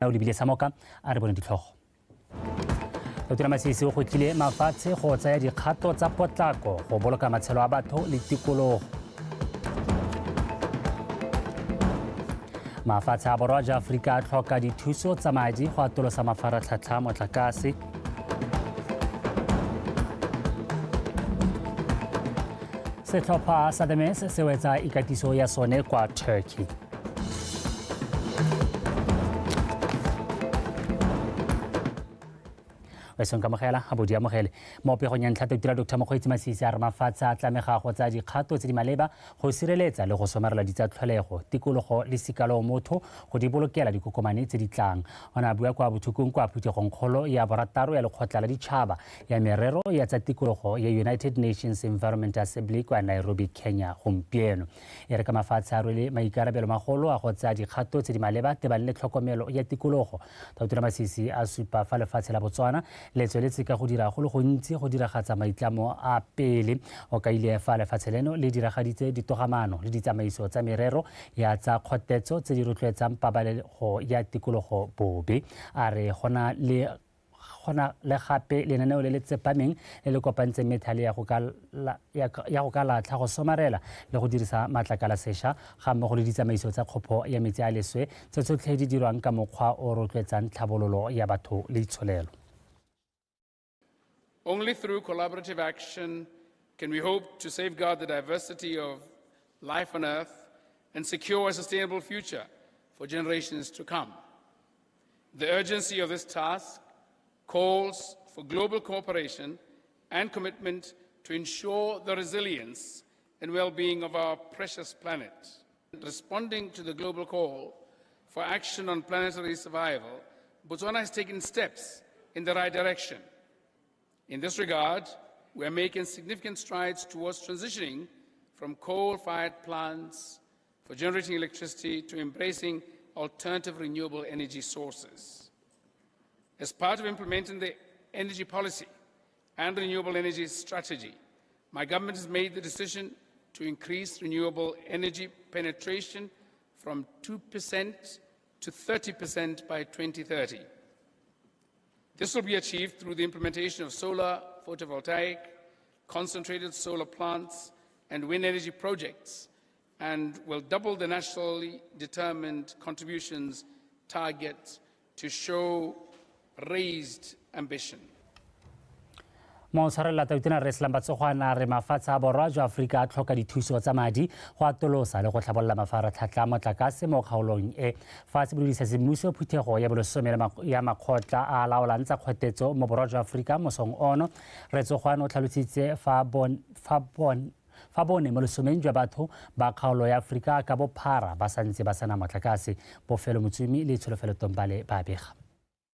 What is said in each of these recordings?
O lebile Samoka a re bone ditlhogo. Dr Masisi o gwetlhile mafatshe go tsaya dikgato tsa potlako go boloka matshelo a batho le tikologo. Mafatshe a borwa jwa Aforika a tlhoka dithuso tsa madi go atolosa mafaratlhatlha a motlakase. Setlhopha sa The Mess se wetsa ikatiso ya sone kwa Turkey. Wesong kamogela a bo di amogele mo pegong ya ntlha. Totila Dr Mokgweetsi Masisi a re mafatshe a tlamega go tsaya dikgato tse di maleba go sireletsa le go somarela ditsa tlholego, tikologo le sikalo motho go di bolokela dikokomane tse di tlang. O ne a bua kwa bothukong kwa phuthegong kgolo ya borataro ya lekgotla la ditšhaba ya merero ya tsa tikologo ya United Nations Environment Assembly kwa Nairobi, Kenya gompieno. E re ka mafatshe a rwele maikarabelo magolo a go tsaya dikgato tse di maleba tebang le tlhokomelo ya tikologo, Tautona Masisi a supa fa lefatshe la Botswana le tsweletse ka go dira go le gontsi go diragatsa maitlamo a pele. O kaile fa lefatshe leno le diragaditse ditogamaano le ditsamaiso tsa merero ya tsa kgotetso tse di rotloetsang pabalego ya tikologo bobe. A re go na le go na le gape lenaneo le le tsepameng le le kopantseng methale ya go ka latlha, go somarela le go dirisa matlakala sešwa ga mmogo le ditsamaiso tsa kgopho ya metsi a leswe, tse tsotlhe di dirwang ka mokgwa o rotloetsang tlhabololo ya batho le itsholelo. Only through collaborative action can we hope to safeguard the diversity of life on Earth and secure a sustainable future for generations to come. The urgency of this task calls for global cooperation and commitment to ensure the resilience and well-being of our precious planet. Responding to the global call for action on planetary survival, Botswana has taken steps in the right direction. In this regard, we are making significant strides towards transitioning from coal-fired plants for generating electricity to embracing alternative renewable energy sources. As part of implementing the energy policy and renewable energy strategy, my government has made the decision to increase renewable energy penetration from 2% to 30% by 2030. This will be achieved through the implementation of solar photovoltaic, concentrated solar plants, and wind energy projects, and will double the nationally determined contributions target to show raised ambition. Motshwarelela tautona Rre Slumber Tsogwane a re mafatshe a borwa jwa Aforika a tlhoka dithuso tsa madi go atolosa le go tlhabolola mafaratlhatlha a motlakase mo kgaolong e. Fa a simolodisa semmuso phuthego ya bolesome ya makgotla a laolang tsa kgotetso mo borwa jwa Aforika mosong ono, Rre Tsogwane o tlhalositse fa bone mo lesomeng jwa batho ba kgaolo ya Aforika ka bophara ba santse ba sena motlakase. Bofelo Motsumi le Tsholofelo Tombale ba bega.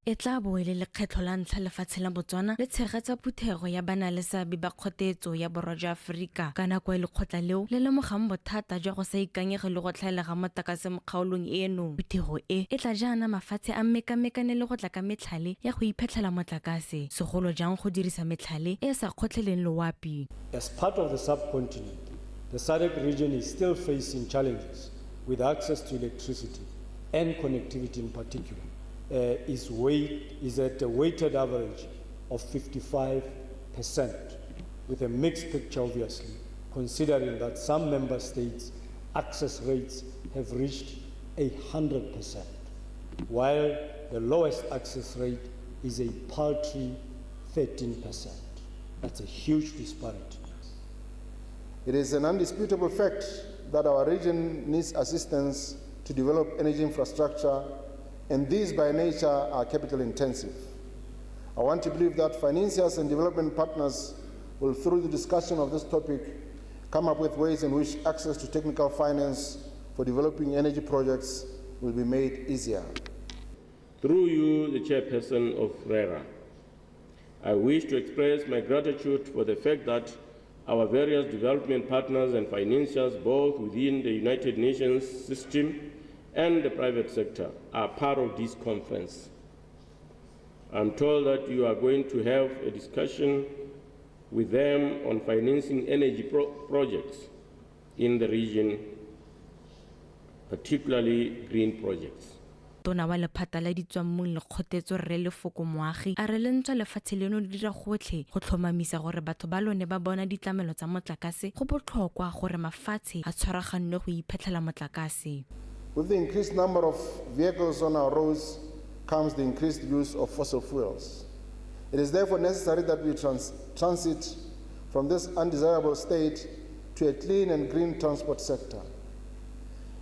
E tla bo e le lekgetlho la ntlha lefatshe la Botswana le tshegetsa phuthego ya banaleseabe ba kgotetso ya borwa jwa Aforika ka nako e lekgotla leo le lemogang bothata jwa go sa ikanyege le go tlhaela ga motlakase mo kgaolong eno. Phuthego e e tla jaana mafatshe a mekamekane le go tla ka metlhale ya go iphetlhela motlakase, segolo jang go dirisa metlhale e e sa kgotlheleng loapi. As part of the subcontinent, the SADC region is still facing challenges with access to electricity and connectivity in particular. Is at a weighted average of 55%, with a mixed picture obviously, considering that some member states' access rates have reached 100%, while the lowest access rate is a paltry 13%. That's a huge disparity. It is an undisputable fact that our region needs assistance to develop energy infrastructure, and these by nature are capital intensive. I want to believe that financiers and development partners will, through the discussion of this topic, come up with ways in which access to technical finance for developing energy projects will be made easier. Through you, the chairperson of RERA, I wish to express my gratitude for the fact that our various development partners and financiers, both within the United Nations system and the private sector, are part of this conference. I'm told that you are going to have a discussion with them on financing energy projects in the region, particularly green projects. Tona wa lephata la ditswammung le kgotetso Rre Lefoko Moagi a re le ntswa lefatshe leno le dira gotlhe go tlhomamisa gore batho ba lone ba bona ditlamelo tsa motlakase, go botlhokwa gore mafatshe a tshwaraganne go iphetlhela motlakase. With the increased number of vehicles on our roads comes the increased use of fossil fuels. It is therefore necessary that we transit from this undesirable state to a clean and green transport sector.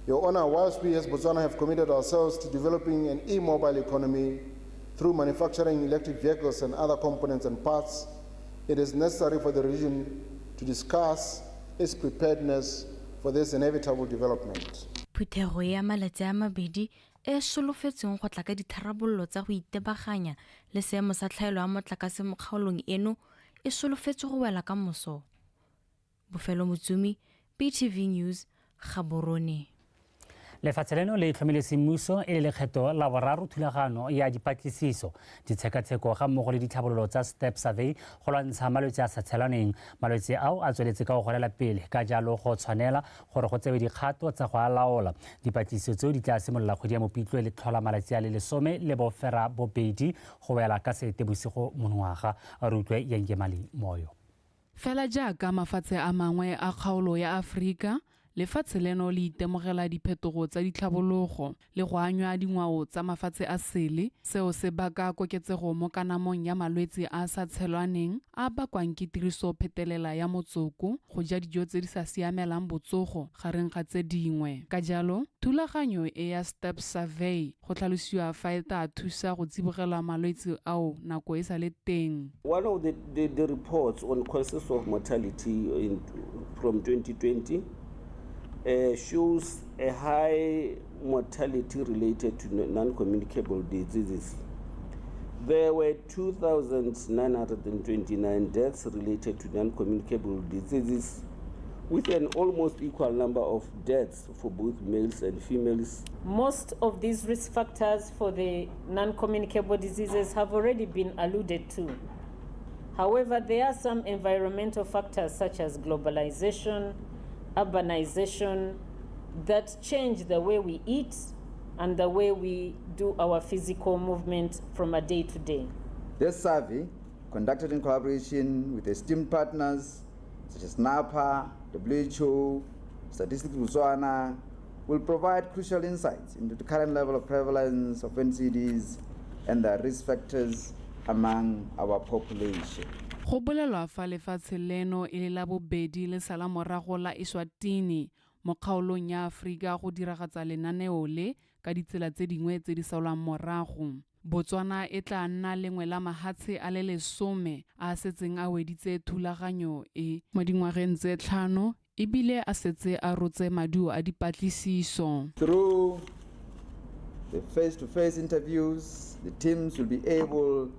Your Honor, whilst we as Botswana have committed ourselves to developing an e-mobile economy through manufacturing electric vehicles and other components and parts, it is necessary for the region to discuss its preparedness for this inevitable development. Phuthego ya malatsi a mabedi e solofetsweng go tla ka ditharabololo tsa go itebaganya le seemo sa tlhaelo ya motlakase mo kgaolong eno e solofetswe go wela ka moso. Bofelo Motsumi, BTV News, Gaborone. Lefatshe leno le tlhomile semmuso e le lekgetho la boraro thulagano ya dipatlisiso, ditshekatsheko ga mmogo le ditlhabololo tsa STEP survey go lwantsha malwetse a sa tshelaneng. Malwetse ao a tsweletse ka go golela pele, ka jalo go tshwanela gore go tsewe dikgato tsa go a laola. Dipatlisiso tseo di tla simolola kgwedi ya Mopitlo le tlhola malatsi a le 18 go wela ka Seetebosigo monongwaga. A re utlwe Yengemali Moyo. Fela jaaka mafatshe a mangwe a kgaolo ya Aforika, lefatshe leno le itemogela diphetogo tsa ditlhabologo le go anywa dingwao tsa mafatshe a sele. Seo se baka koketsego mo kanamong ya malwetse a a sa tshelwaneng a a bakwang ke tiriso phetelela ya motsoko, go ja dijo tse di sa siamelang botsogo, gareng ga tse dingwe. Ka jalo, thulaganyo e ya STEP Survey go tlhalosiwa fa e tla thusa go tsibogela malwetse ao nako e sa le teng. One of the reports on causes of mortality from 2020 shows a high mortality related to non-communicable diseases. There were 2,929 deaths related to non-communicable diseases, with an almost equal number of deaths for both males and females. Most of these risk factors for the non-communicable diseases have already been alluded to. However, there are some environmental factors such as globalization, urbanization, that change the way we eat and the way we do our physical movement from a day to day. This survey, conducted in collaboration with esteemed partners such as NAPA, WHO, Statistics Botswana, will provide crucial insights into the current level of prevalence of NCDs and the risk factors among our population. Go bolelwa fa lefatshe leno e le la bobedi le sala morago la Eswatini mo kgaolong ya Aforika go diragatsa lenaneo le ka ditsela tse dingwe tse di salwang morago. Botswana e tla nna lengwe la mahatshe a le 10 a setseng a weditse thulaganyo e mo dingwageng tse 5 ebile a setse a rotse maduo a dipatlisiso. Through the face-to-face interviews, the teams will be able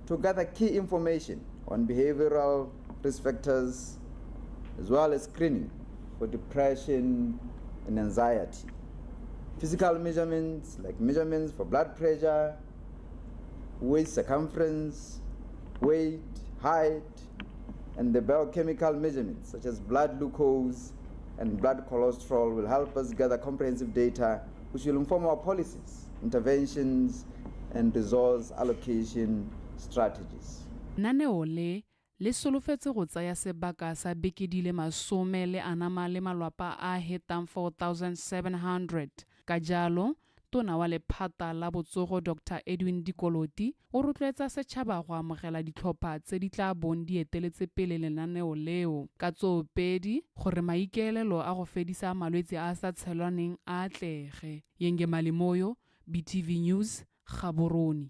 to gather key information on behavioral risk factors, as well as screening for depression and anxiety. Physical measurements like measurements for blood pressure, waist circumference, weight, height, and the biochemical measurements such as blood glucose and blood cholesterol will help us gather comprehensive data which will inform our policies, interventions, and resource allocation strategies. Lenaneo le le solofetse go tsaya sebaka sa beke di le 10 le anama le malwapa a hetang 4700. Ka jalo, tona wa lephata la botsogo Dr Edwin Dikoloti o rotloetsa setšhaba go amogela ditlhopha tse di tla bong di eteletse pele lenaneo leo ka tsoopedi gore maikaelelo a go fedisa malwetse a a sa tshelwaneng a atlege. Yengemali Moyo, BTV News, Gaborone.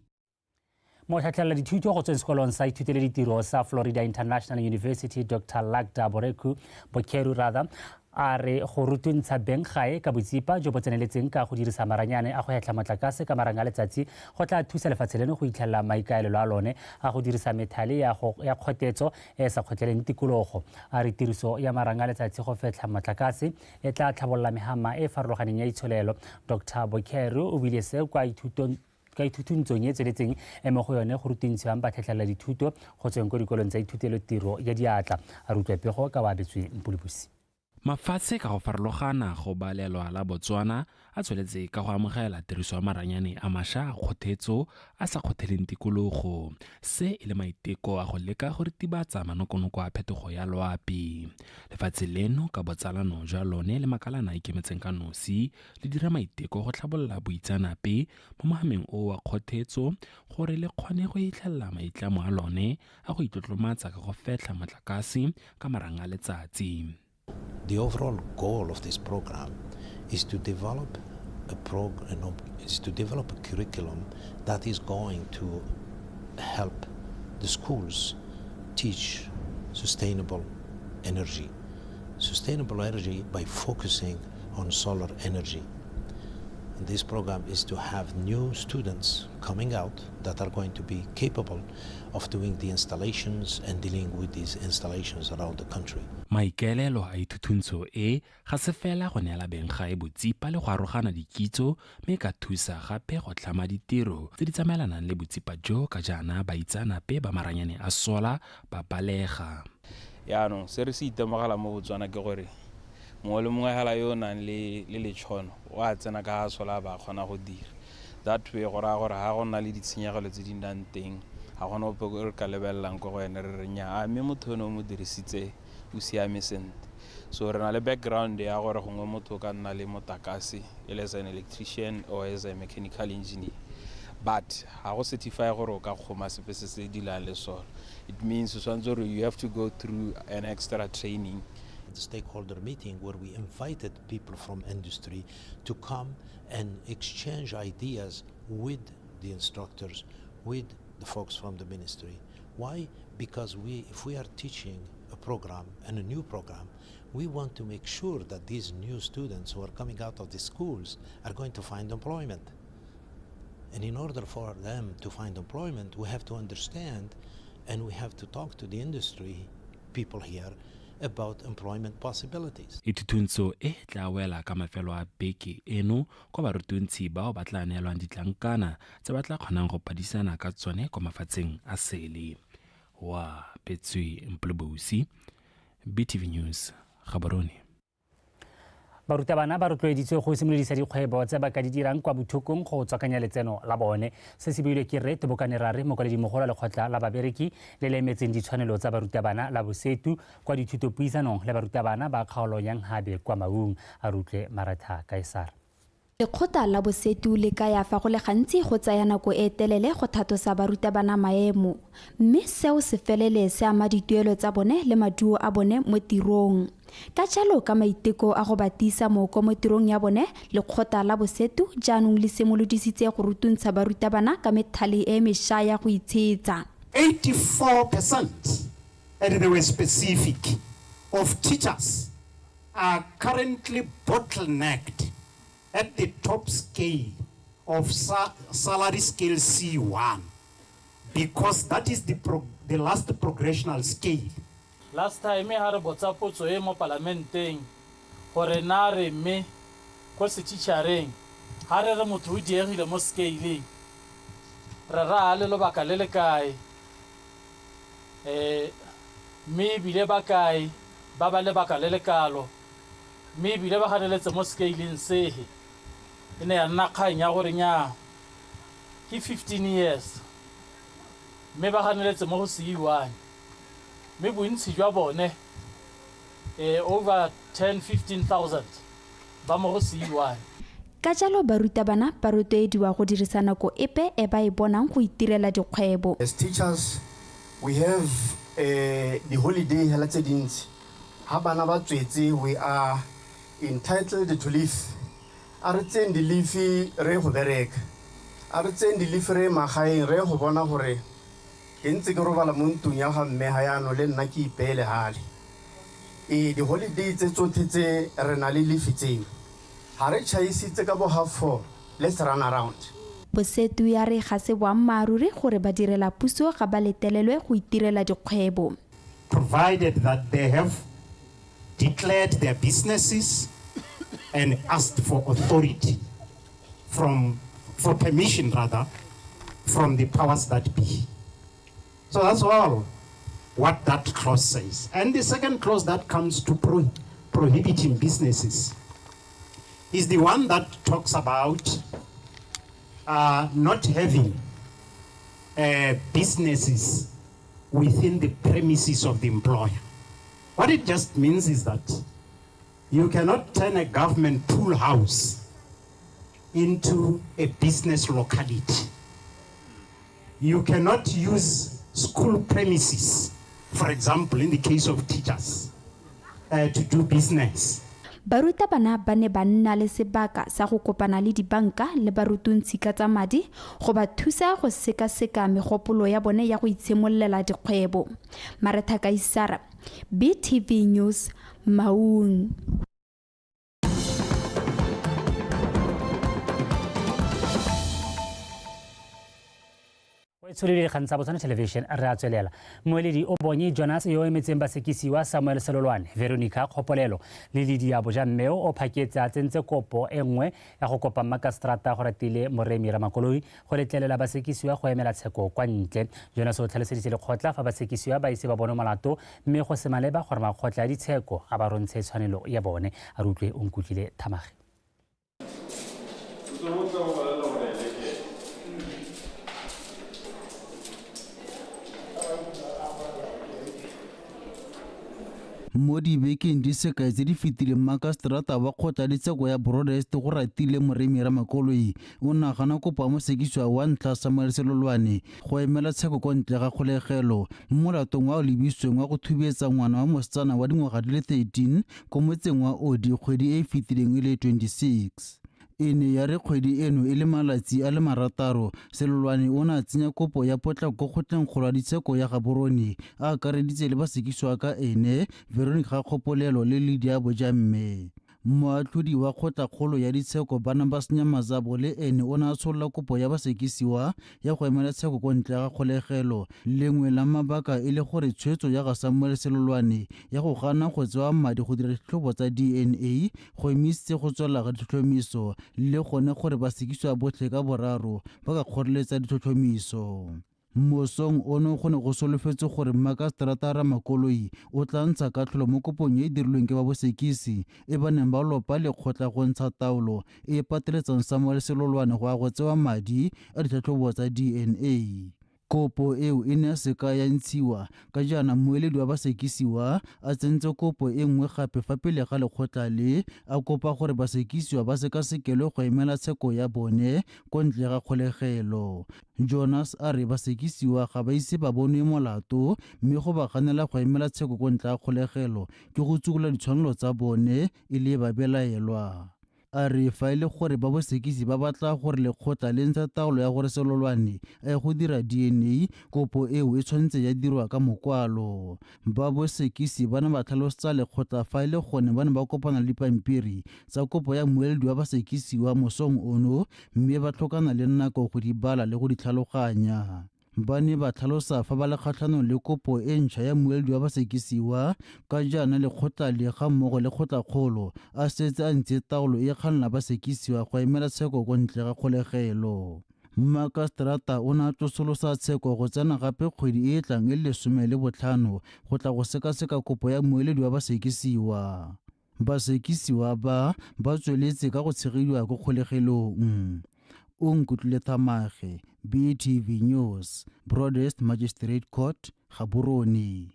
Motlhatlhelela dithuto go tsweng sekolong sa ithutele ditiro sa Florida International University Dr Lagda Boreku Bokeru rather a re go rutuntsha beng gae ka botsipa jo bo tseneletseng ka go dirisa maranyane a go hetlha motlakase ka marang a letsatsi go tla thusa lefatshe leno go itlhelela maikaelelo a lone a go dirisa methale ya kgotetso e sa kgotleleng tikologo. A re tiriso ya marang a letsatsi go fetlha motlakase e tla tlhabolola mehama e farologaneng ya itsholelo. Dr Bokeru o buile se kwa ka ithutong e tsweletseng e mo go yone go rutintshiwang batlhatlhelela dithuto go tsweng ko dikolong tsa ithutelo tiro ya diatla. A re utlwe pego ka wa abetswe Mpulubusi. Mafatshe ka go farologana go balelwa la Botswana a tsweletse ka go amogela tiriso ya maranyane a mašwa a kgothetso a sa kgotheleng tikologo. Se e le maiteko a go leka go ritibatsa manokonoko a phetogo ya loapi. Lefatshe leno ka botsalano jwa lone le makalana a ikemetseng ka nosi le dira maiteko go tlhabolola boitseanape mo mohameng o wa kgothetso gore le kgone go itlhelela maitlamo a lone a go itlotlomatsa ka go fetlha motlakase ka marang a letsatsi. The overall goal of this program is to develop a is to develop a curriculum that is going to help the schools teach sustainable energy. Sustainable energy by focusing on solar energy. And this program is to have new students coming out that are going to be capable of doing the installations and dealing with these installations around the country. Maikaelelo a ithutuntsho e ga se fela go neela beng gae botsipa le go arogana dikitso, mme e ka thusa gape go tlhama ditiro tse di tsamaelanang le botsipa jo ka jaana baitseanape ba maranyane a sola ba balega. Yaanong se re se itemogela mo Botswana ke gore mongwe le mongwe hela yo o nang le letšhono o a tsena ka ga sola ba kgona go dira. That way go raya gore ga go nna le ditshenyegelo tse di nnang teng, ga gona ope o re ka lebelelang ko go ene re re nnyaa, a mme motho ono o mo dirisitse o siame sentle. So re na le background ya gore gongwe motho o ka nna le motakase e le as an electrician or as a mechanical engineer, but ga go certify gore o ka kgoma sepe se se dilang le sona. It means o tshwanetse gore you have to go through an extra training. The stakeholder meeting where we invited people from industry to come and exchange ideas with the instructors, with the folks from the ministry. Why? Because if we are teaching a program and a new program, we want to make sure that these new students who are coming out of the schools are going to find employment. And in order for them to find employment, we have to understand and we have to talk to the industry people here about employment possibilities. Ithutuntsho e tla wela ka mafelo a beke eno kwa barutuntshi bao ba tla neelwang ditlankana tse ba tla kgonang go padisana ka tsone kwa mafatsheng a sele. Wa Petswe Mpolobosi, BTV News, Gaborone. Barutabana ba rotloeditswe go simolodisa dikgwebo tse ba ka di dirang kwa bothokong go tswakanya letseno la bone. Se se builwe ke Rre Tobokane Rare, mokwaledi-mogolo wa lekgotla la babereki le le emetseng ditshwanelo tsa barutabana la Bosetu kwa dithutopuisanong le barutabana ba kgaolo ya Nhabe kwa Maung. A rutlwe Maratha Kaisara. Lekgotla la Bosetu le kaya fa go le gantsi go tsaya nako e telele go thatosa barutabana maemo, mme seo se felele se ama dituelo tsa bone le maduo a bone mo tirong. Ka jalo ka maiteko a go ba tiisa mooko mo tirong ya bone, lekgotla la Bosetu jaanong le simolodisitse go rutuntsha barutabana ka methale e mešwa ya go itshetsa. 84%, and they were specific, of teachers are currently bottlenecked at the top scale of salary scale C1, because that is the last progressional scale. Last time ha re botsa potso e mo parlamenteng gore na re mme ko setitšhareng ha re re motho o diegile mo scaleng, re ra le lobaka le le kae, mme ebile ba kae ba ba lebaka le le kalo, mme ebile ba ganeletse mo scaleng sehe. E ne ya nna kgang ya gore nnyaa ke 15 years mme ba ganeletse mo go C1, mme bontsi jwa bone over 10-15,000 ba mo go C1. Ka jalo barutabana ba rotloediwa go dirisa nako epe e ba e bonang go itirela dikgwebo. As teachers, we have the holiday hela tse dintsi. Ha bana ba tswetse, we are entitled to leave. A re tseng di-leave re go bereka, a re tseng di-leave re magaeng re go bona gore ke ntse ke robala mo ntlong ya ga mme ga jaanong le nna ke ipeele gale. Ee, di-holiday tse tsotlhe tse re na le leave tseo, ga re tšhaisitse ka bo 4:30, let's run around. Bosetu ya re ga se boammaaruri gore badirela puso ga ba letelelwe go itirela dikgwebo. Provided that they have declared their businesses and asked for authority for permission rather, from the powers that be. So that's all what that clause says. And the second clause that comes to prohibiting businesses is the one that talks about not having businesses within the premises of the employer. What it just means is that you cannot turn a government pool house into a business locality. You cannot use school premises, for example, in the case of teachers, to do business. Barutabana ba ne ba nna le sebaka sa go kopana le dibanka le barutuntshi ka tsa madi go ba thusa go sekaseka megopolo ya bone ya go itshimololela dikgwebo. Maretha Kaisara, BTV News, Maun. Tsholele dikgang tsa Botswana Television re a tswelela. Mmueledi o bonye Jonas yo emetseng basekisiwa Samuel Selolwane, Veronica Kgopolelo le Lydia Bojammeo o phaketse a tsentse kopo e nngwe ya go kopa makaseterata go ratile Moremi Ramakoloi go letlelela basekisiwa go emela tsheko kwa ntle. Jonas o tlhaloseditse lekgotla fa basekisiwa ba ise ba bone molato mme go se maleba gore makgotla a ditsheko a ba rontshe tshwanelo ya bone. A re utlwe o nkutlwile Thamage. Mo dibekeng di sekae tse di fetileng makaseterata wa kgotla ditsheko ya Broadest go ratile Moremi Ramakoloi o nagana kopo ya mosekisiwa wa ntlha Samuel Selolwane go emela tsheko kwa ntle ga kgolegelo mo molatong wa o lebisitsweng wa go thubetsa ngwana wa mosetsana wa dingwaga di le 13 ko motseng wa Odi kgwedi e e fetileng e le 26. E ne ya re kgwedi eno e le malatsi a le 6 Selolwane o ne a tsenya kopo ya potlako ko kgotleng kgolo ya ditsheko ya Gaborone a akareditse le basekisiwa ka ene Veronica Kgopolelo le Lydia Bojamme. Moatlhodi wa kgotlakgolo ya ditsheko Barnabas Nyamazabo le ene o ne a tsholola kopo ya basekisiwa ya go emela tsheko ko ntle ga kgolegelo. Lengwe la mabaka e le gore tshwetso ya ga Samuel Selolwane ya go gana go tsewa madi go dira ditlhobo tsa DNA go emisitse go tswelela ga ditlhotlhomiso le gone gore basekisiwa botlhe ka boraro ba ka kgoreletsa ditlhotlhomiso. Mosong ono go ne go solofetswe gore makaseterata Ramakoloi o tla ntsha katlholo mo kopong e e dirilweng ke ba bosekisi e ba neng ba lopa lekgotla go ntsha taolo e e pateletsang Samuel Selolwane go ya go tsewa madi a ditlhatlhobo tsa DNA. Kopo eo e ne ya seka ya ntshiwa ka jaana mmueledi wa basekisiwa a tsentse kopo e nngwe gape fa pele ga lekgotla le a kopa gore basekisiwa ba sekasekelwe go emela tsheko ya bone ko ntle ga kgolegelo. Jonas a re basekisiwa ga ba ise ba bonwe molato mme go ba ganela go emela tsheko ko ntle ga kgolegelo ke go tsukola ditshwanelo tsa bone e le babelaelwa. A re fa e le gore ba bosekisi ba batla gore lekgotla le ntsha taolo ya gore Selolwane a ye go dira DNA, kopo eo e tshwanetse ya dirwa ka mokwalo. Ba bosekisi ba ne ba tlhalosetsa lekgotla fa e le gone ba ne ba kopana le dipampiri tsa kopo ya mmueledi wa basekisiwa mosong ono mme ba tlhokana le nako go di bala le go di tlhaloganya. Ba ne ba tlhalosa fa ba le kgatlhanong le kopo e ntšha ya mmueledi wa basekisiwa ka jaana lekgotla le ga mmogo le kgotlakgolo a setse a ntse taolo e kganela basekisiwa go emela tsheko ko ntle ga kgolegelo. Makaseterata o ne a tsosolosa tsheko go tsena gape kgwedi e e tlang e le 15 go tla go sekaseka kopo ya mmueledi wa basekisiwa. Basekisiwa ba ba tsweletse ka go tshegediwa ko kgolegelong. O nkutlwile Thamage, BTV News, Broadest Magistrate Court, Gaborone.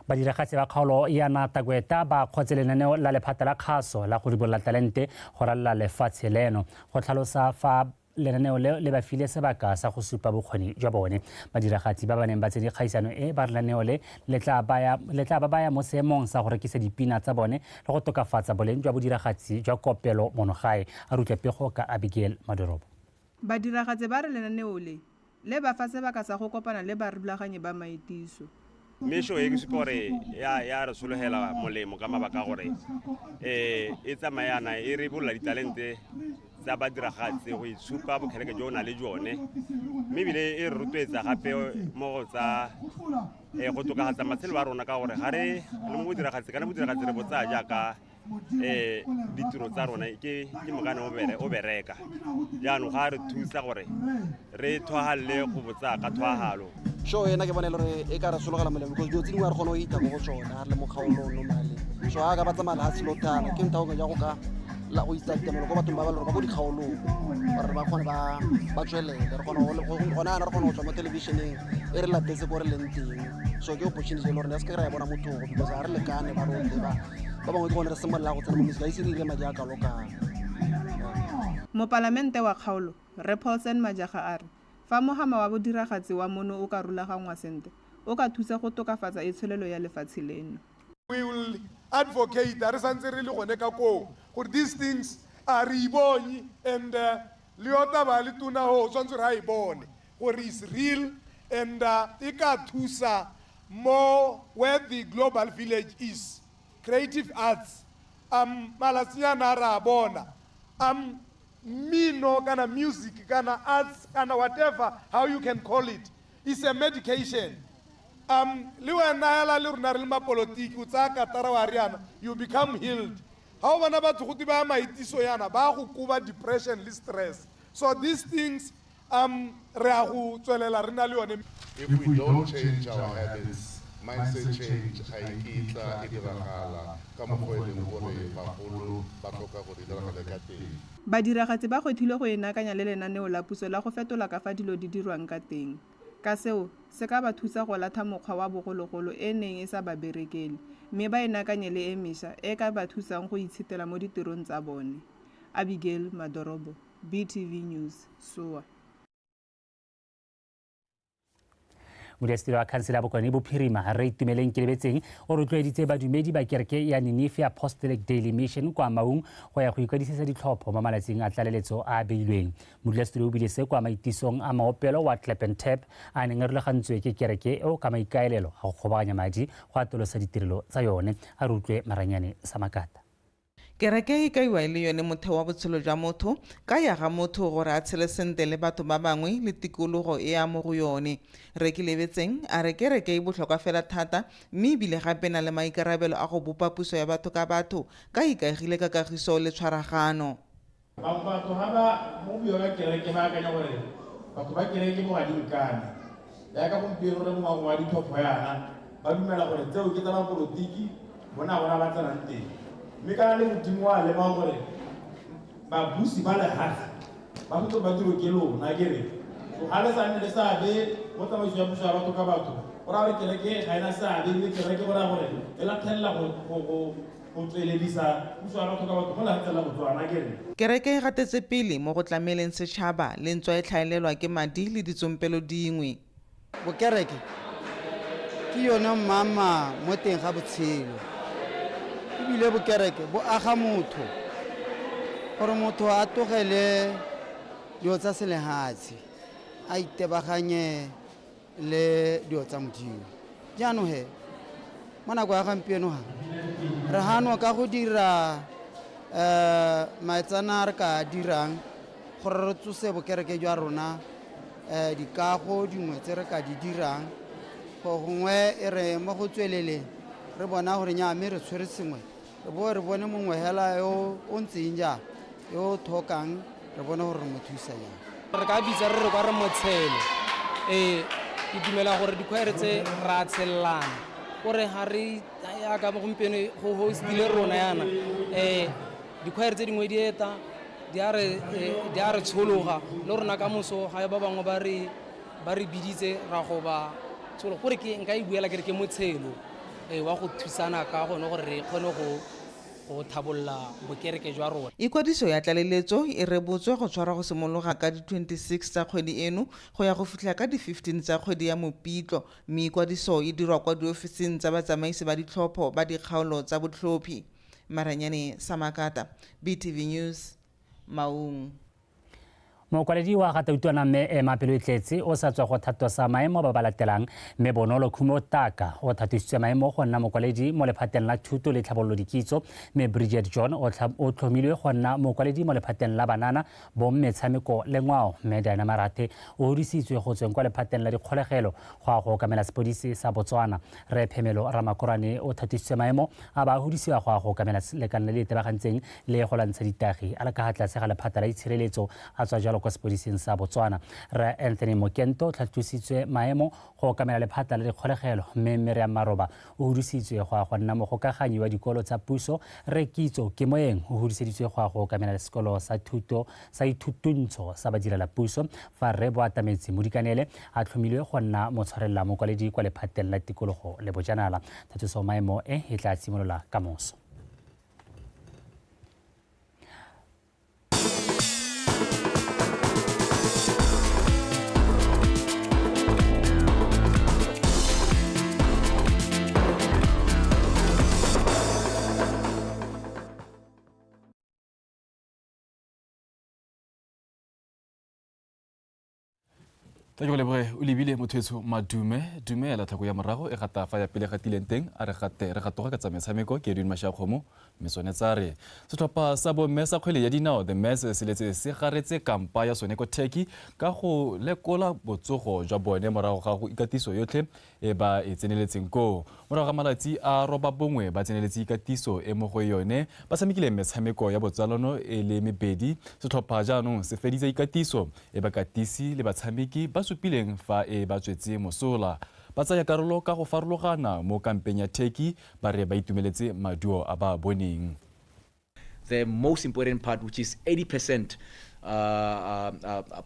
Badiragatsi ba kgaolo ya Natakweta ba kgotse lenaneo la lephata la kgaso la go ribolola talente go ralala lefatshe leno go tlhalosa fa lenaneo leo le ba file sebaka sa go supa bokgoni jwa bone. Badiragatsi ba ba neng ba tsene kgaisano e ba re lenaneo le le tla ba baya mo seemong sa go rekisa dipina tsa bone le go tokafatsa boleng jwa bodiragatsi jwa kopelo mono gae. A re utlwe pego ka Abigail Madorobo. Badiragatsi ba re lenaneo le le ba fa sebaka sa go kopana le barulaganyi ba maitiso. Mme show e ke supa gore ya re sologela molemo ka mabaka a gore e tsamayana e re bolola ditalente tsa badiragatsi go itshupa bokgeleke jo o na le jone, mme ebile e re rotloetsa gape mo go tsa go tokafatsa matshelo a rona ka gore ga re le mo bodiragatsi kana bodiragatsi re bo tsaya jaaka ditiro tsa rona ke mokane o bereka. Jaanong ga re thusa gore re thwagalele go botsa ka thwagalo. Show ena ke bona e le gore e ka re sologela molemo because dilo tse dingwe ga re kgone go itha mo go tsone ga re le mo kgaolong normally. So ga ka ba tsamaya lehatshe lothana ke ntha ya go ka la go isa ditamelo ko bathong ba ba le gore ba ko dikgaolong gore ba kgone ba tswelele re kgone gone yana re kgone go tswa mo thelebišeneng e re latetse ko re leng teng. So ke opportunity e le gore ne se ke ra e bona mothogo because ga re lekane ba rotlhe ba ba bangwe ke gone re simolola go tsena mo music ga ise re dire madi a kalo-kalo. Mopalamente wa kgaolo, Rre Paulsen Majaga a re fa mohama wa bodiragatsi wa mono o ka rulaganngwa sentle, o ka thusa go tokafatsa itsholelo ya lefatshe leno. We will advocate re santse re le gone ka koo gore these things a re ibonye and le yo taba le tona ho tshwanetse re a e bone gore is real and e ka thusa mo where the global village is. Creative arts malatsinyana re a bona mmino kana music kana arts kana whatever how you can call it is a medication. Le wena hela le rona re le mapolotiki o tsaya katara wa riana, you become healed. Ha o bona batho go ba maitiso yana ba go koba depression le stress. So these things re a go tswelela re na le yone. If we don't change our habits, mindset change ga e kitla e diragala ka mokgwa e leng gore bagolo ba tlhoka gore e diragale ka teng. Badiragatsi ba gwetlhilwe go inaakanya le lenaneo la puso la go fetola ka fa dilo di dirwang ka teng. Ka seo, se ka ba thusa go latlha mokgwa wa bogologolo e neng e sa ba berekele, mme ba inaakanye le e mešwa e ka ba thusang go itshetela mo ditirong tsa bone. Abigail Madorobo, BTV News, Sowa. Modulasetilo wa khansele ya Bokone Bophirima, Rre Itumeleng Kelebetseng, o rotloeditse badumedi ba kereke ya Ninife Apostolic Daily Mission kwa Maung go ya go ikwadisetsa ditlhopho mo malatsing a tlaleletso a a beilweng. Modulasetilo o bile se kwa maitisong a maopelo wa Clap and Tap a neng a rulagantswe ke kereke eo ka maikaelelo a go kgobokanya madi go atolosa ditirelo tsa yone. A re utlwe Maranyane Samakata. Kereke e kaiwa e le yone motheo wa botshelo jwa motho, ka ya ga motho gore a tshele sentle le batho ba bangwe le tikologo e a mo go yone. Rre Kelebetseng a re kereke e botlhokwa fela thata mme ebile gape e na le maikarabelo a go bopa puso ya batho ka batho ka e ikaegile ka kagiso le tshwaragano. Bangwe batho ga ba mo buiwa ka kereke ba akanya gore batho ba kereke mo ga di nkane. Jaaka gompieno re mo ngwageng wa ditlhopho yana, ba dumela gore tseo ke tsa bapolotiki, bona bona ba tsenang teng. Mme kana le Modimo wa lemang gore babusi ba lehatshe ba sotse ba tiro ke lona ke re. So ga le sa nne le seabe mo tsamaiso ya puso ya batho ka batho, go raya gore kereke ga ena seabe, ebile kereke go raya gore e latlhelela go tsweledisa puso ya batho ka batho mo lefatsheng la Botswana ke re. Kereke e gatetse pele mo go tlameleng setšhaba le ntswa e tlhaelelwa ke madi le ditsompelo dingwe. Bokereke ke yone mama mo teng ga botshelo, ebile bokereke bo aga motho gore motho a tlogele dilo tsa selehatshe a itebaganye le dilo tsa Modimo. Jaanong he mo nako ya gampieno ga re ganwa ka go dira maetsana a re ka dirang gore re tsose bokereke jwa rona, dikago dingwe tse re ka di dirang go gongwe e re mo go tsweleleng re bona gore nya mme re tshwere sengwe, re bo re bone mongwe hela yo o ntseng jang yo o tlhokang, re bone gore re mo thusa jang. Re ka bitsa re re kwa re motshelo. Ke dumela gore dikhwaere tse ra tshelelana, gore ga re yaka gompieno go hostile rona yana, dikhwaere tse dingwe di eta di a re tshologa le rona ka moso ga ba bangwe ba re biditse ra go ba tshologa. Gore ke nka e buela ke re ke motshelo wa go thusana ka gone gore re kgone go thabolla bokereke jwa rona. Ikwadiso ya tlaleletso e rebotswe go tshwarwa go simologa ka di-26 tsa kgwedi eno go ya go fitlha ka di-15 tsa kgwedi ya Mopitlo, mme ikwadiso e dirwa kwa diofising tsa batsamaisi ba ditlhopho ba dikgaolo tsa botlhophi. Maranyane Samakata, BTV News, Maung. Mokwaledi wa ga Tautwana mme Emma Peloetletse o sa tswa go thatosa maemo ba ba latelang, mme Bonolo Khumo Taka o thatositswe maemo go nna mokwaledi mo lephateng la thuto le tlhabololo dikitso, mme Bridget John o tlhomilwe go nna mokwaledi mo lephateng la banana, bomme, metshameko le ngwao, mme Diana Marathe o hodisitswe go tsweng kwa lephateng la dikgolegelo go ya go okamela sepodisi sa Botswana. Rre Phemelo Ramakorane o thatositswe maemo a ba hodisiwa go ya go okamela lekala le le itebagantseng le go lwantsha ditagi a le ka ga tlase ga lephata la itshireletso, a tswa jalo kwa sepodising sa Botswana. Rre Anthony Mokento o tlhatlositswe maemo go okamela lephata la dikgolegelo, mme Miriam Maroba o hudusitswe go ya go nna mogokaganyi wa dikolo tsa puso. Rre Kitso Kemoeng o huduseditswe go ya go okamela sekolo sa thuto sa ithutuntsho sa badirela puso, fa Rre Boatametsi Modikanele a tlhomilwe go nna motshwarelela mokwaledi kwa lephateng la tikologo le bojanala. Tlhatloso maemo e e tla simolola ka moso. Tla ke go leboge o lebile motho madume dumela tlhako ya morago e gata fa ya pele gatileng teng a re gate re gatoga ka tsa metshameko ke Edwin Mashakgomo mme tsone tsa re setlhopha sa bomme sa kgwele ya dinao the Mets se letse se garetse kampa ya sone ko Turkey ka go lekola botsogo jwa bone morago ga go ikatiso yotlhe e ba e tseneletseng koo. Morago ga malatsi a robabongwe ba tseneletse ikatiso e mo go yone ba tshamekileng metshameko ya botsalano e le mebedi, setlhopha jaanong se feditse ikatiso e bakatisi le batshameki ba supileng fa e ba tswetse mosola. Ba tsaya karolo ka go farologana mo kampeng ya Turkey ba re ba itumeletse maduo a ba a boneng. The most important part, which is 80%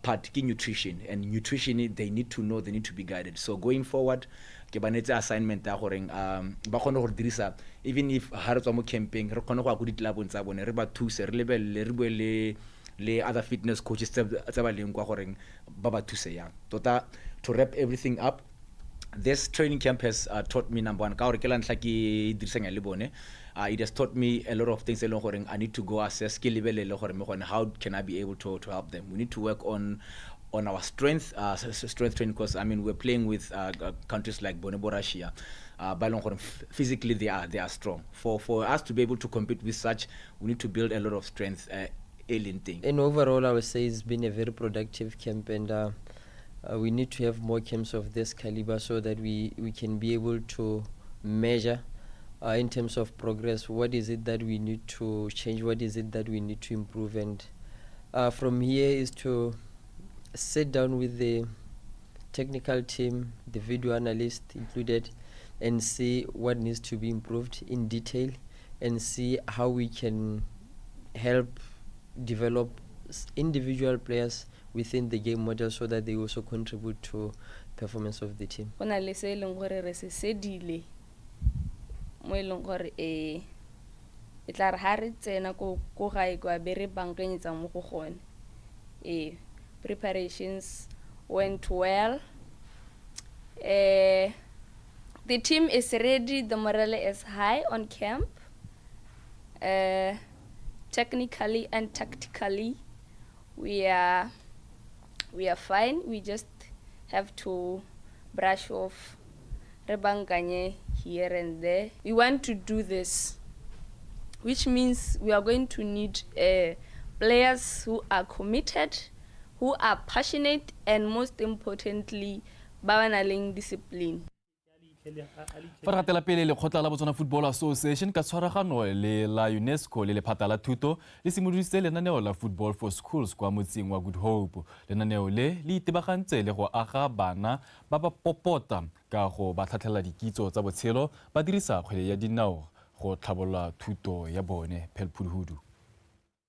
part, ke nutrition. And nutrition, they need to know, they need to be guided. So going forward, ke ba neetse assignment ya goreng ba kgone go dirisa, even if ha re tswa mo camping, re kgone go ya ko ditlelapong tsa bone, re ba thuse, re lebelele, re bue le le other fitness coaches tse ba leng kwa goreng ba ba thuse yang. Tota, to wrap everything up, this training camp has taught me, number one, ka gore ke la ntlha ke dirisanya le bone, it has taught me a lot of things e leng goreng I need to go assess, ke lebelele gore mme gone how can I be able to help them. We need to work on our strength training, because I mean, we're playing with countries like bone bo Russia, ba e leng gore physically they are strong. For us to be able to compete with such, we need to build a lot of strength e leng teng. In overall, I would say it's been a very productive camp, and we need to have more camps of this caliber so that we can be able to measure in terms of progress what is it that we need to change, what is it that we need to improve. And from here is to sit down with the technical team, the video analyst included, and see what needs to be improved in detail and see how we can help develop individual players within the game model so that they also contribute to performance of the team. Go na le se e leng gore re se sedile mo e leng gore e tla re ha re tsena ko gae kwa be re bankanyetsa mo go gone. Preparations went well. The team is ready, the morale is high on camp. Technically and tactically, we are fine. We just have to brush off, re bankanye here and there. We want to do this, which means we are going to need players who are committed, who are passionate, and most importantly, ba ba nang le discipline. Fa re gatela pele, lekgotla la Botswana Football Association ka tshwaragano le la UNESCO le lephata la thuto le simolodisitse lenaneo la Football for Schools kwa motseng wa Good Hope. Lenaneo le le itebagantse le go aga bana ba ba popota ka go ba tlhatlhela dikitso tsa botshelo ba dirisa kgwele ya dinao go tlhabolola thuto ya bone. Phelphudhudu.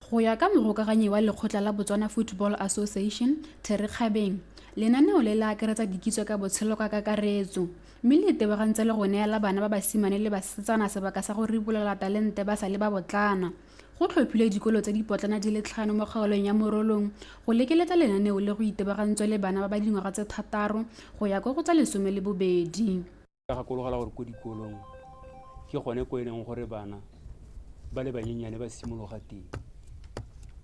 Go ya ka mogokaganyi wa lekgotla la Botswana Football Association, Terry Kgabeng, lenaneo le le akaretsa dikitso ka botshelo ka kakaretso, mme le itebagantse le go neela bana ba basimane le basetsana sebaka sa go ribolola talente ba sa le ba botlana. Go tlhophilwe dikolo tse dipotlana di le 5 mo kgaolong ya Morolong go lekeletsa lenaneo le go itebagantswe le bana ba ba dingwaga tse 6 go ya kwa go tsa 12. Ka gakologela gore ko dikolong ke gone ko e leng gore bana ba le banyenyane ba simologa teng.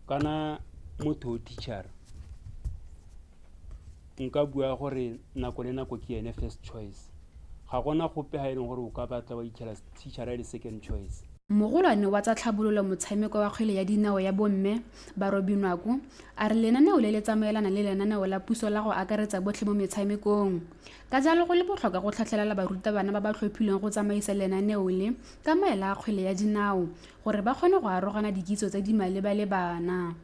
Kana motho o teacher, nka bua gore nako le nako ke ene first choice. Ga gona gope ga e leng gore o ka batla wa itlhela teacher e le second choice. Mogolwane wa tsa tlhabololo motshameko wa kgwele ya dinao ya bomme, Barobi Nwako, a re lenaneo le le tsamaelana le lenaneo la puso la go akaretsa botlhe mo metshamekong. Ka jalo go le botlhokwa go tlhatlhelela barutabana ba ba tlhophilweng go tsamaisa lenaneo le ka maele a kgwele ya dinao gore ba kgone go arogana dikitso tse di maleba le bana.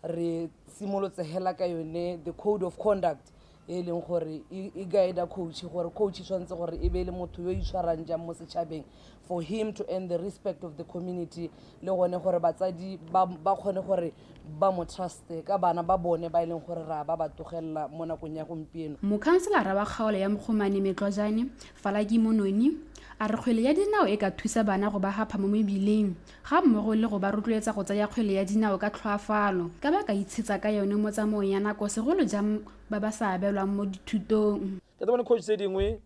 Re simolotse hela ka yone the code of conduct e e leng gore e guide coach gore coach e tshwanetse gore e be e le motho yo itshwarang jang mo setšhabeng for him to earn the respect of the community le gone gore batsadi ba kgone gore ba mo truste ka bana ba bone ba e leng gore ra ba ba tlogelela mo nakong ya gompieno. Mokhanselara wa kgaolo ya Mogomane Metlwajane, Falaki Mononi, a re kgwele ya dinao e ka thusa bana go ba hapha mo mebileng ga mmogo le go ba rotloetsa go tsaya kgwele ya dinao ka tlhoafalo ka ba ka itshetsa ka yone mo tsamaong ya nako segolo jang ba ba sa abelwang mo dithutong. Ke bone coach tse dingwe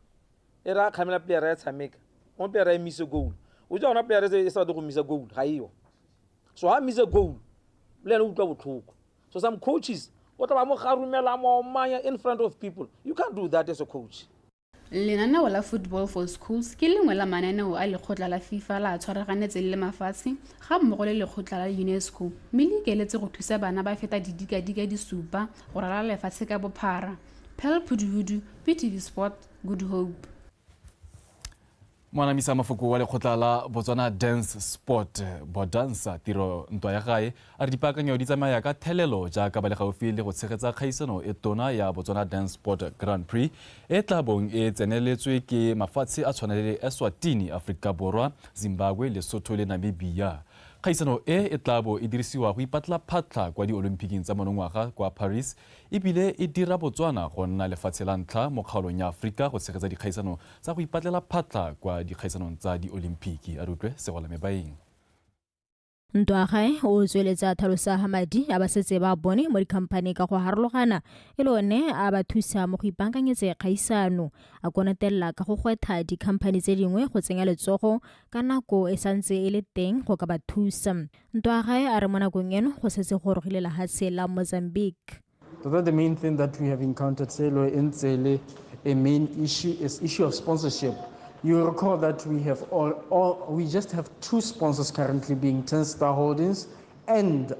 e re a kgamela player ya tshameka mo player e mise goal o itse gona player e sa batle go misa goal ga eyo so ha mise goal le ene o utlwa botlhoko. So some coaches o tla ba mo garumela mo omanya in front of people. You can't do that as a coach. Lenaneo la Football for Schools ke lengwe la mananeo a lekgotla la FIFA la tshwaraganetseng le mafatshe ga mmogo le lekgotla la UNESCO mme le ikaeletse go thusa bana ba feta didikadika di supa go ralala lefatshe ka bophara. Pearl Phuduhudu, BTV Sport, Good Hope. Moanamisa mafoko wa lekgotla la Botswana Dance Sport, Bodansa, Tiro Ntwa ya Gae, a re dipaakanyo di tsamaya ka thelelo jaaka ba le gaufi le go tshegetsa kgaisano e tona ya Botswana Dance Sport Grand Prix e tla bong e tseneletswe ke mafatshe a tshwana le Eswatini, Aforika Borwa, Zimbabwe, Lesotho le Namibia. Kgaisano e e tla bo e dirisiwa go ipatla phatlha kwa diOlimpiking tsa monongwaga kwa Paris e bile e dira Botswana go nna lefatshe la ntlha mo kgaolong ya Aforika go tshegetsa dikgaisano tsa go ipatlela phatlha kwa dikgaisanong tsa diolimpiki. A re utlwe Segolame Baeng. Ntwagae o tsweletse a tlhalosa ha madi a ba setse ba bone mo dikhamphane ka go harologana e le one a ba thusa mo go ipaakanyetse kgaisano. A konotelela ka go gwetha dikhamphane tse dingwe go tsenya letsogo ka nako e santse e le teng go ka ba thusa. Ntwagae a re mo nakong eno go setse go gorogile lehatshe la Mozambique. Tota the main thing that we have encountered selo e ntse e le a main issue is issue of sponsorship. You recall that we have all, all we just have two sponsors currently being Ten Star Holdings and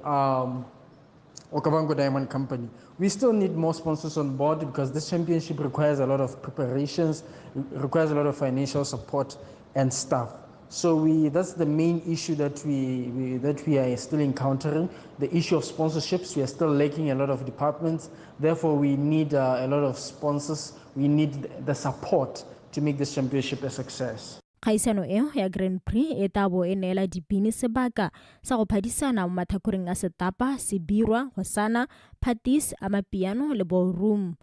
Okavango Diamond Company. We still need more sponsors on board because this championship requires a lot of preparations, requires a lot of financial support and staff. So that's the main issue that we are still encountering, the issue of sponsorships. We are still lacking a lot of departments. Therefore, we need a lot of sponsors. We need the support to make this championship a success. Kgaisano eo ya Grand Prix e tla bo e neela dibini sebaka sa go phadisana mo mathakoreng a Setapa, Sebirwa, Hosana, Phatis, Amapiano le Ballroom.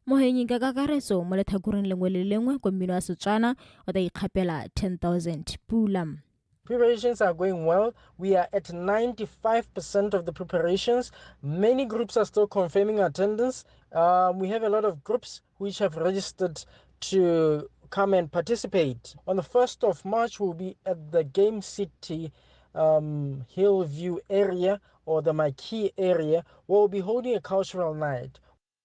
Mohenyi ka kakaretso mo lethakoreng lengwe le lengwe kwa mmino wa Setswana o tla ikgapela 10,000 pula. Preparations are going well. We are at 95% of the preparations. Many groups are still confirming attendance. We have a lot of groups which have registered to come and participate. On the 1st of March, we'll be at the Game City Hillview area or the Marquee area. We'll be holding a cultural night.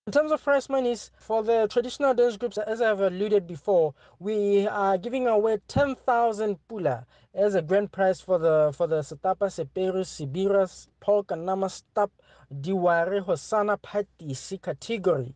In terms of prize monies, for the traditional dance groups, as I have alluded before, we are giving away 10,000 pula as a grand prize for the Setapa, Seperu, Sibiras, Polka, Namastap, Diware, Hosana, Patisi category.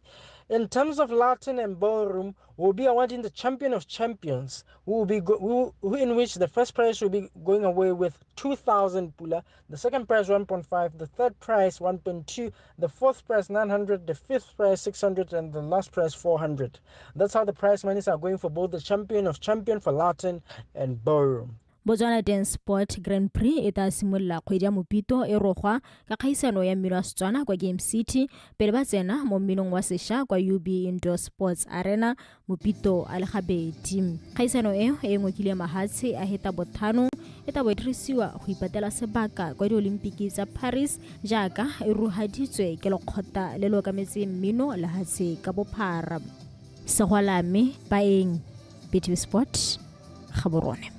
In terms of Latin and Ballroom, we'll be awarding the champion of champions, in which the first prize will be going away with 2,000 pula, the second prize 1.5, the third prize 1.2, the fourth prize 900, the fifth prize 600, and the last prize 400. That's how the prize monies are going for both the champion of champion for Latin and Ballroom. Botswana Dance Sport Grand Prix e tla simolola kgwedi ya Mopito e rogwa ka kgaisano ya mmino wa Setswana kwa Game City pele ba tsena mo mminong wa sesha kwa UB Indoor Sports Arena Mopito a le gabedi. Kgaisano eo e ngokile mahatshe a heta bothano e tla bo e dirisiwa go ipatela sebaka kwa diolimpiki tsa Paris jaaka e ruhaditswe ke lekgotla le le okametseng mmino lehatshe ka bophara. Segwalame Baeng, BTV Sport, Gaborone.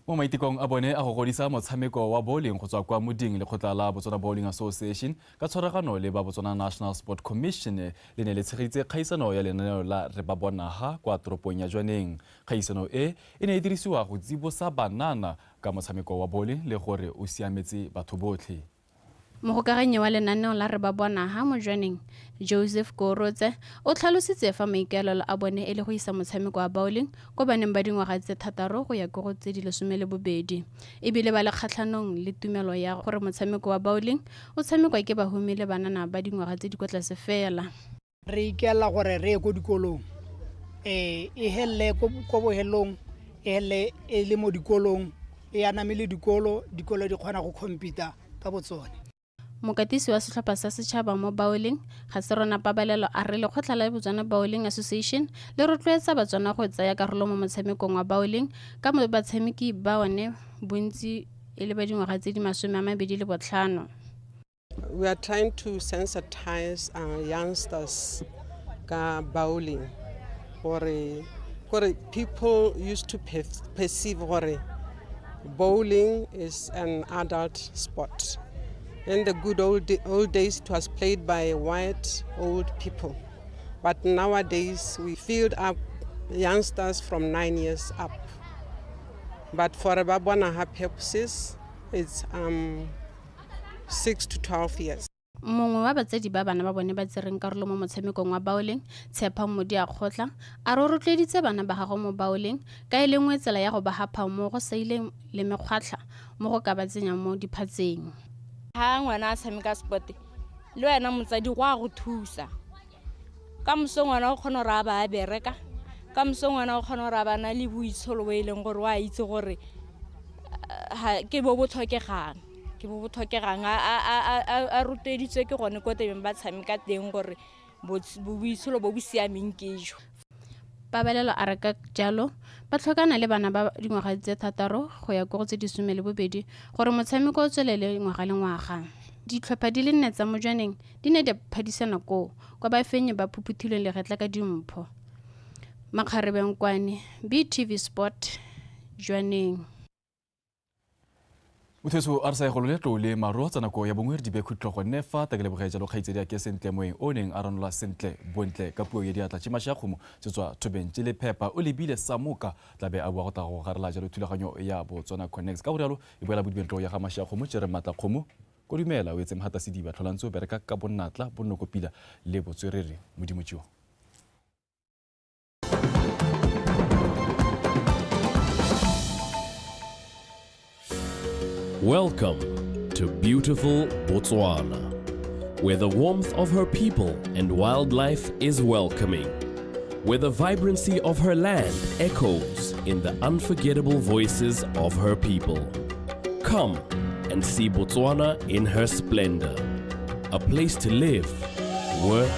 Mo maitekong a bone a go godisa motshameko wa bowling go tswa kwa moding, lekgotla la Botswana Bowling Association ka tshwaragano le ba Botswana National Sport Commission le ne le tshegeditse kgaisano ya lenaneo la Re Ba Bonaga kwa toropong ya Jwaneng. Kgaisano e e ne e dirisiwa go tsibosa banana ka motshameko wa bowling le gore o siametse batho botlhe. Mogokaganyi wa lenaneo la Re Ba Bona Ha mo Jwaneng, Joseph Koorotse, o tlhalositse fa maikaelelo a bone e le go isa motshameko wa bowling ko baneng ba dingwaga tse 6 go ya ko go tse di 12. E bile ba le kgatlhanong le tumelo ya gore motshameko wa bowling o tshamekwa ke bahumi le banana ba dingwaga tse di kwa tlase fela. Re ikaelela gore re ye ko dikolong, e helele ko bohelong, e helele e le mo dikolong, e aname le dikolo, dikolo di kgona go compete ka botsone. Mokatisi wa setlhopha sa setšhaba mo bowling, Gaserona Pabalelo, a re lekgotla la Botswana Bowling Association le rotloetsa Batswana go tsaya karolo mo motshamekong wa bowling ka mo batshameki ba one bontsi e le ba dingwaga tse di 25. We are trying to sensitize our youngsters ka bowling. Gore, gore people used to perceive gore bowling is an adult sport. In the good old days, it was played by white old people. But nowadays, we field up youngsters from 9 years up. But for Rebabona purposes, it's 6 to 12 years. Mongwe wa batsadi ba bana ba bone ba tsereng karolo mo motshamekong wa bowling, Tshepa Modiakgotla, a re o rotloeditse bana ba gagwe mo bowling ka e le nngwe tsela ya go ba hapha mo go saileng le mekgwatlha mo go ka ba tsenyang mo diphatseng. Ha ngwana a tshameka sport, le wena motsadi go a go thusa. Ka moso ngwana o kgona gore a ba a bereka, ka moso ngwana o kgona gore a ba na le boitsholo bo e leng gore o a itse gore ke bo bo tlhokegang. Ke bo bo tlhokegang, a rotloeditswe ke gone ko tebeng ba tshameka teng gore boitsholo bo bo siameng ke jo. Pabalelo a re ka jalo ba tlhokana le bana ba dingwaga tse 6 go ya ko go tse di 12 gore motshameko o tswelele ngwaga le ngwaga. Ditlhopha di le 4 tsa mo Jwaneng di ne di phadisana koo kwa bafenyi ba phuphuthilweng legetla ka dimpho. Makgarebe Nkwane, BTV Sport, Jwaneng. Motho a re sa e golole tlou le maruo tsa nako ya bongwe re di be khutlo gonne fa takeleboge jalo kgaitsedi a ke sentle moeng o neng a ranola sentle bontle ka puo ya diatla tšhimasha ya kgomo se tswa thobeng tše le phepa o lebile samoka tlabe a bua go tla go garela jalo thulaganyo ya Botswana Connects ka go rialo e boela bodibeng tlou ya ga masha ya kgomo tše re matla kgomo ko dumela o etse mhata sediba tlholantse o bereka ka bonnatla bonnokopila le botswerere modimo tšeo. Welcome to beautiful Botswana, where the warmth of her people and wildlife is welcoming, where the vibrancy of her land echoes in the unforgettable voices of her people. Come and see Botswana in her splendor, a place to live, work,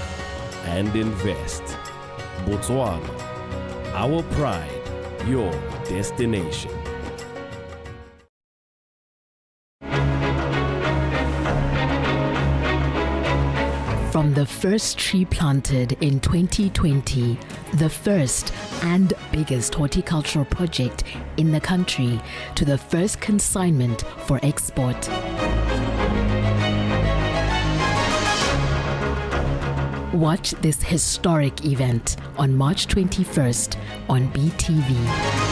and invest. Botswana, our pride, your destination. From the first tree planted in 2020, the first and biggest horticultural project in the country, to the first consignment for export. Watch this historic event on March 21st on BTV.